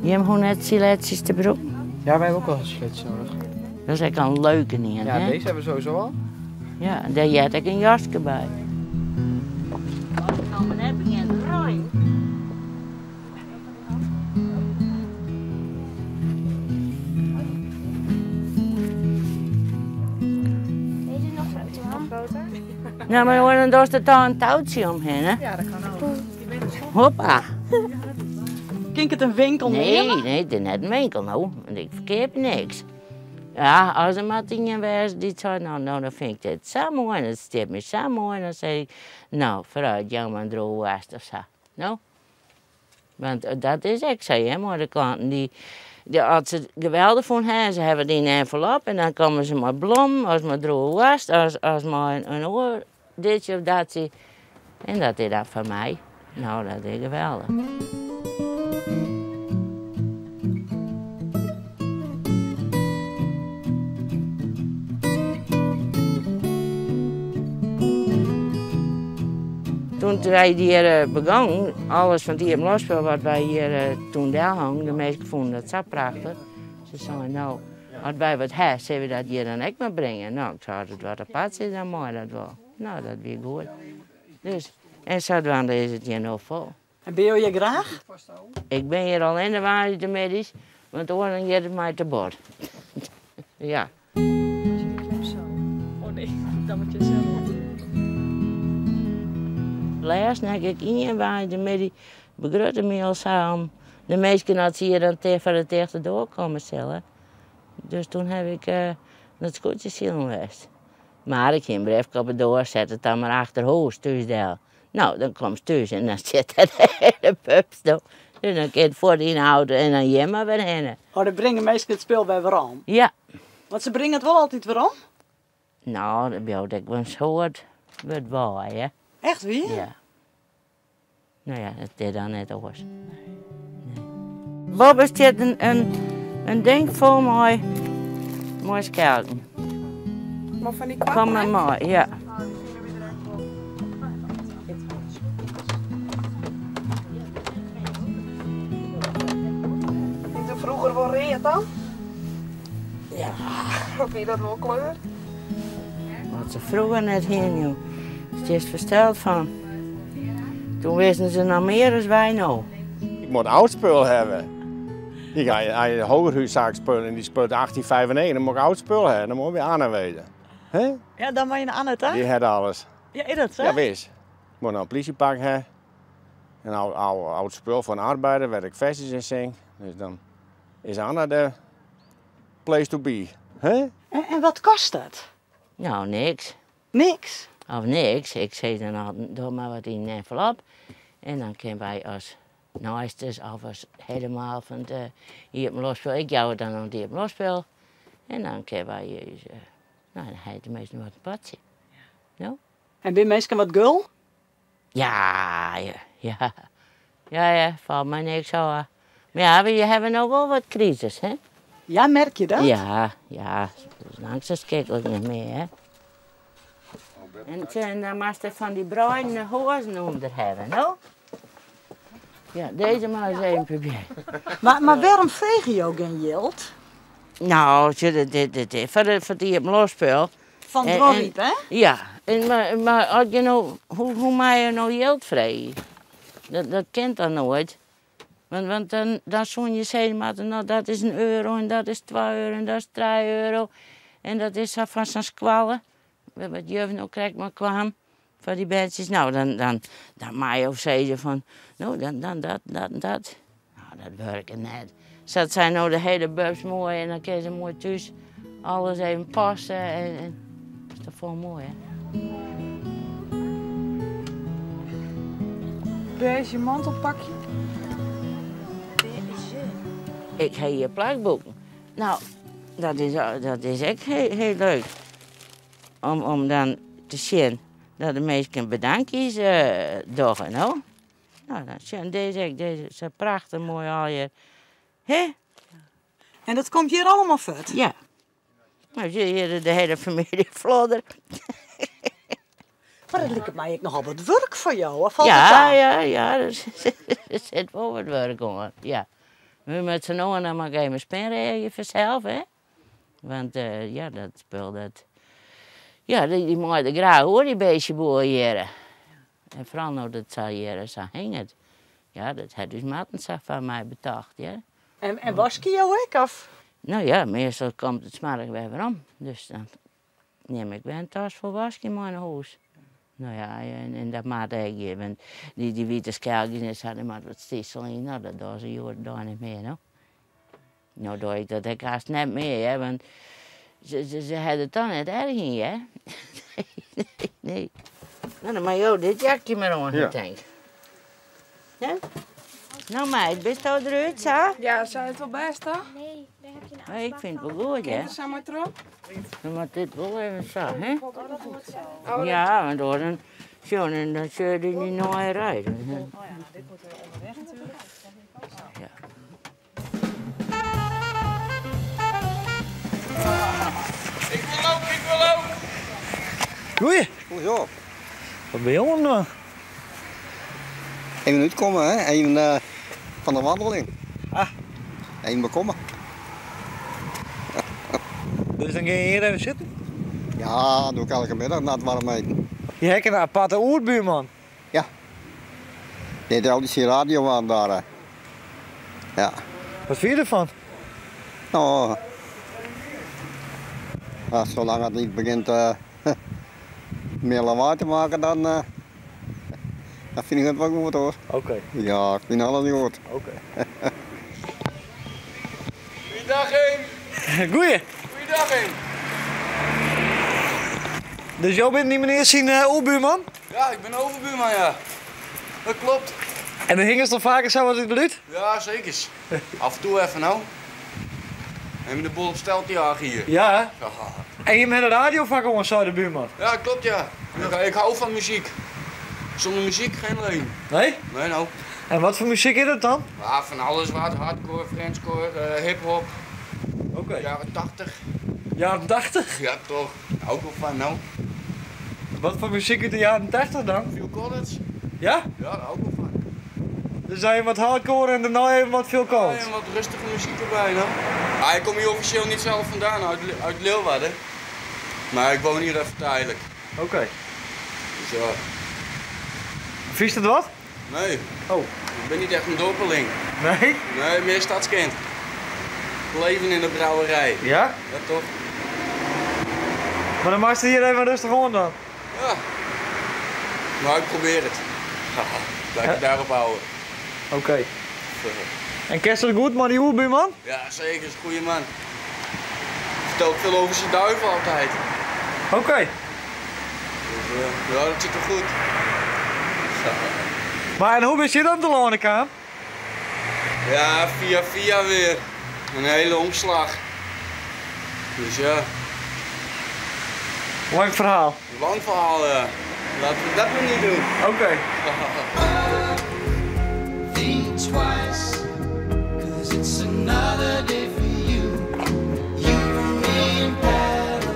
Jim hoege net siletsjes te brûken? Ja, wij hebben ook wel een siletje nodig. Dat is ek in leuke ien, Ja, hè? deze hebben we sowieso al. Ja, en dêr heart ek in jaske by. As it net begjint te reinen. Deze is nog groter. Nog groter? Nou, mar dan dochst der toch in toutsje omhinne. Ja, dat kan ook. Hoppa. Kin ik it in winkel Nee, neame? nee, it is net in winkel no, want ik ferkeap niks. Ja, as der mar ien wêze dy't seit, no, no, dan fyn ik dit sa moai en it stiet my sa moai, dan sis ik, no, foarút, jou mar in droege woarst of sa. No? Want dat is ek sa, hear, mei de klanten dy, as se it geweldich fûn ha en se hawwe it yn in envelop en dan komme se mei blommen as mei droege woarst as, as mei in oar ditsje of datsje en dat is dan foar my, no, dat is geweldich. Toen wy hjir begongen, alles fan it iepenloftspul wat wy hjir toen delhongen, de minsken fûnen dat sa prachtich. Se seinen, no, as wy wat ha, sille we dat hjir dan ek mar bringe? No, ik sei, as it wat aparts is, dan mei dat wol. No, dat wie goed. Dus, en sadwaande is it hjir no fol. En binne jo hjir graach? Ik bin hjir allinne woansdeitemiddeis, want oars dan giet it my te bot. Ja. Oh nee, dan moet je zelf. Lêsten ha ik ien woansdeitemiddei begrutte my al sa om de minsken as se hjir dan foar de tichte doar komme sille. Dus toen ha ik nei it skûtsjesilen west. Mar ik hie in briefke op de doar, set it dan mar achter hûs thús del. No, dan komst thús en dan sit der de hiele bubs no. Dus dan kin it fuort yn de auto en dan hjir mar wer hinne. Oh, dan bringe minsken it spul wer werom? Ja. Want se bringe it wol altyd werom? No, der bliuwt ek wol in soad wurdt wei, hè. Echt wier? Ja. No ja, it is dan net oars. Nee. Boppe stiet in ding fol mei skelken. Mar fan dy Kom mar mei, ja. Wie it froeger wol read dan? Ja. Of wie dat wol kleur? Wat se froeger net hienen, jong. Stiest fersteld fan. Toen wisten se noch mear as wy no. Ik moat oud spul hawwe. Ik ha in Hogerhuissaak spul en dy spul 1895, dan moat ik oud spul hawwe, dan moat ik by Anne wêze. Hè? Ja, dan moat je nei Anne ta? Dy hat alles. Ja, is dat sa? Ja, wis. Ik moat noch in plysjepak hawwe. In oud spul fan arbeider wêr't ik fersjes yn sing. Dus dan is Anne de place to be. Hè? En wat kostet dat? Nou, niks. Niks? Of niks. Ik sis dan altyd, doch mar wat yn in envelop. En dan kinne wy as naaisters of as helemaal fan it iepenloftspul, ik jou it dan oan it iepenloftspul. En dan kinne wy ús, no, dan ha je teminsten wat in potsje. No? En binne minsken wat gul? Ja, ja, ja. Ja, ja, falt my niks ôf. Mar ja, we hawwe no wol wat krisis, hè? Ja, merk je dat? Ja, ja, it is lang sa skiklik net mear, hè. En dan moatst der fan dy breine hoazen ûnder hawwe, no? Ja, dizze mar ris even probearje. Mar wêrom freegje jo gjin jild? No, sjoch, dit is foar it iepenloftspul. Fan Dronryp, hè? Ja, mar as je no, hoe meie je no jild freegje? Dat kin toch noait? Want dan soene je sizze moatte, no dat is in euro en dat is twa euro en dat is trije euro. En dat is sa fan sa'n skoalle, wat juf no krekt mei kwam, foar dy berntsjes. No, dan meie jo sizze fan, no dan dat, dat en dat. No, dat wurket net. Sa't sy no de hiele bubs moai en dan kinne se moai thús alles even passe en dat is toch folle moaier. Beige mantelpakje. Beige. Ik ha hjir plakboeken. No, dat is ek hiel leuk om dan te sjen dat de minsken bedankjes dogge, no. No, dan sjen dizze ek, dizze sa prachtich moai allegear. Hè? En dat komt hjir allegear fuort? Ja. No, sjoch hjir de hiele famylje Flodder. Mar dat liket my ek nochal wat wurk foar jo, of falt it Ja, ta? ja, ja, der sit wol wat wurk oan, ja. We moatte sa no en dan mar even spinreagje fansels, hè. Want ja, dat spul dat, ja, dy mei der graach oer, dy beestjeboel hjirre. En foaral no't it sa hjirre sa hinget. Ja, dat hat ús Marten sa foar my betocht, hear. En waskje jo ek, of? No ja, meastal komt it smoarch wer werom. Dus dan nim ik wer in tas fol waskjen mei nei hûs. No ja, en dat moat ek hjir, want dy wite skelkjes en sa, dêr moat wat stysel yn. No, dat dogge se hjoed-de-dei net mear, no. No doch ik dat ek hast net mear, hear, want se ha der toch net erch yn, hear. Nee, nee. No, dan mei jo dit jakje mar oan, Ja. tink. Ja? No meid, bisto derút sa? Ja, sa is it wol bêst, toch? Nee, dêr ha je in Nee, ik fyn it wol goed, Kin hear. der sa mei troch? Dan moat dit wol even sa, hè? Oh, dat hoort zo. Ja, want oars dan, sjoch, dan sjoch je dy naaierij. Oh ja, nou, dit moet weer onderweg natuurlijk. Ja. Ik wil ook, ik wil ook. Goeie. Goeie. Wat ben je oan it dwaan? Even útkomme, hè? Even fan de wandeling. Ah. Even bekomme. Dus dan gean je hjir even sitten? Ja, doe ik elke middag na it warm iten. Je ha ek in aparte oerbuorman. Ja. Dy hat altyd syn radio oan dêr. Hè. Ja. Wat fyn je derfan? No, ja, zolang it net begjint mear lawaai te meitsjen, dan fyn ik it wol goed hoor. Oké. Ja, ik fyn alles goed. Oké. Goeiedag, Henk. Goeie. Goeiedag, Henk. Dus jo binne dy menear syn oerbuorman? Ja, ik bin overbuurman, ja. Dat klopt. En dan hingest al faker sa wat it gelûd? Ja, zeker. Af en toe even nou. Even de boel op stel te jagen hier. Ja, hè? Ja. En je met de radio vaak oan, sei de buurman? Ja, klopt ja. Ik hou van muziek. Zonder muziek geen leven. Nee? Nee, nou. En wat voor muziek is dat dan? Ja, van alles wat. Hardcore, Frenchcore, hip-hop. Oké. Jaren 80. Jaren 80? Ja, toch. Hou ik wel van, nou. Wat voor muziek uit de jaren 80 dan? Phil Collins. Ja? Ja, daar hou ik wel van. Dus even wat hardcore en daarna even wat Phil Collins? Ja, en wat rustige muziek erbij, nou. Ah, ik kom hier officieel niet zelf vandaan, uit Leeuwarden. Maar ik woon hier even tijdelijk. Oké. Dus ja. Vies het wat? Nee. Oh. Ik ben niet echt een dorpeling. Nee? Nee, meer stadskind. Leven in de brouwerij. Ja? Ja, toch? Maar dan mag je hier even rustig aan dan? Ja. Maar ik probeer het. Laat ik het daarop houden. Oké. En kerst het goed, maar die oerbuurman? Ja, zeker. Is een goede man. Vertelt veel over zijn duiven altijd. Oké. Dus ja, dat zit er goed. Maar en hoe ben je dan te landen kwam? Ja, via via weer. Een hele omslag. Dus ja. Lang verhaal. Lang verhaal, ja. Laten we dat maar niet doen. Oké. Think twice, 'cause it's another day for you. You and me in paradise.